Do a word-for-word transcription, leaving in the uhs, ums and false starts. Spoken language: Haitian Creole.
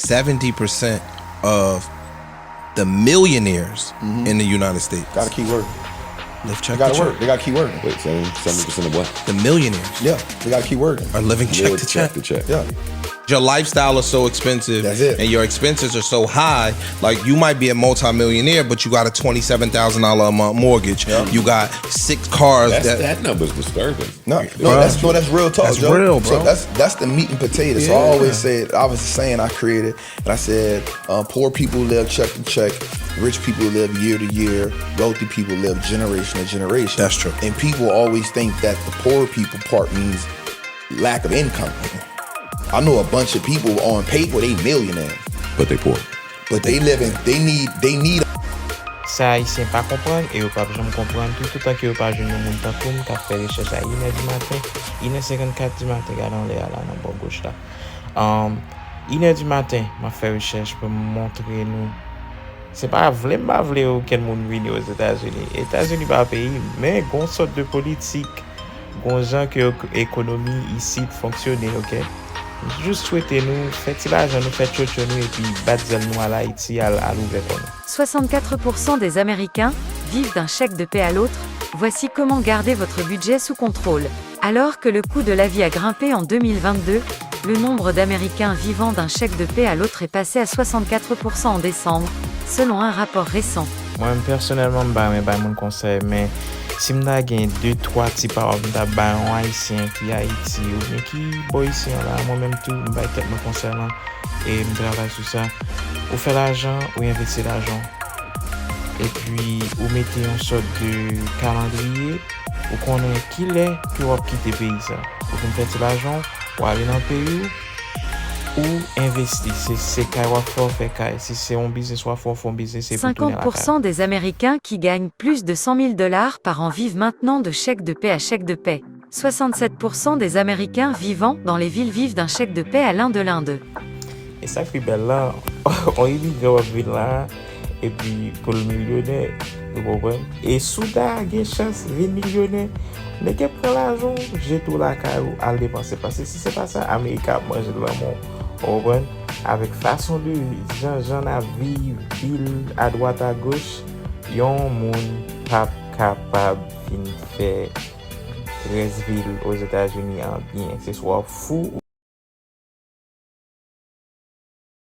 seventy percent of the millionaires in the United States Gotta keep working. live They check gotta to work. check. They gotta keep working. Wait, seventy, seventy percent of what? The millionaires Yeah, they gotta keep working. are living check Live to check check. to check. Yeah. Your lifestyle is so expensive That's it. and your expenses are so high. Like, you might be a multimillionaire, but you got a twenty-seven thousand dollar a month mortgage. Yeah. You got six cars That's, that. That number's disturbing. No, no, that's no, that's real talk, That's Joe. real, So bro. that's that's the meat and potatoes. So I Yeah. always said, obviously, saying I created, and I said, uh, poor people live check to check, rich people live year to year, wealthy people live generation to generation. That's true. And people always think that the poor people part means lack of income. I know a bunch of people on paper they millionaires, But they poor. but they living, they need, they need Sa Ayisyen pa konprann e yo p ap janm konprann tou toutan ke yo pa jwenn yon moun tankou m k ap fè rechèch a inè di maten, inè senkannkat di maten, gade anlè a la nan bò goch la. Um, inè di maten, m ap fè rechèch pou m montre nou. Se pa vle m pa vle okenn moun vini Ozetazini. Etazini pa peyi m, men gon sòt de politik, gon jan ke ek- ekonomi isit fonksyone, oke? M jis swete nou fè ti lajan nou, fè tchotcho nou epi bat zèl nou al Ayiti, al, al ouvè kò nou. Soixante-quatre pour cent des Américains vivent d'un chèque de paie à l'autre, voici comment garder votre budget sous contrôle. Alors que le coût de la vie a grimpé en deux mille vingt-deux, le nombre d'Américains vivant d'un chèque de paie à l'autre est passé à soixante-quatre pour cent en décembre, selon un rapport récent. Mwen menm pèsonèlman m pa renmen bay moun konsèy, men si m ta gen de twa ti pawòl m ta bay yon Ayisyen ki Ayiti oubyen ki bò isi an la, mwen menm tou m bay tèt mwen konsèy lan e m travay sou sa. Ou fè lajan, ou envesti lajan, epi ou mete yon sòt de kalandriye, ou konnen kilè ke w ap kite peyi sa. Ou fin fè ti lajan w, ou ale nan peyi w, ou envesti. Se, se kay w ap fè, w fè kay. Si se yon biznis w ap fè, w fè yon biznis epi w tounen lakay. Cinquante pour cent des Américains qui gagnent plus de cent mille dollars par an vivent maintenant de chèque de paie à chèque de paie. Soixante-sept pour cent des Américains vivant dans les villes vivent d'un chèque de paie à l'un de l'un d'eux. E sa k pi bèl la, yon imigran w ap vin la, epi pou l milyonè, ou konprann? E si w ta gen chans vin milyonè, nèg ap pran lajan w, jete w lakay ou, al depanse. Paske si se pa sa, Amerik ap manje l nan men w, ou konprann? Avèk fason de jan, jan n ap viv, bil adwat agoch, yon moun p ap kapab vin fè rès vi l Ozetazini an byen. Se swa w ap fou,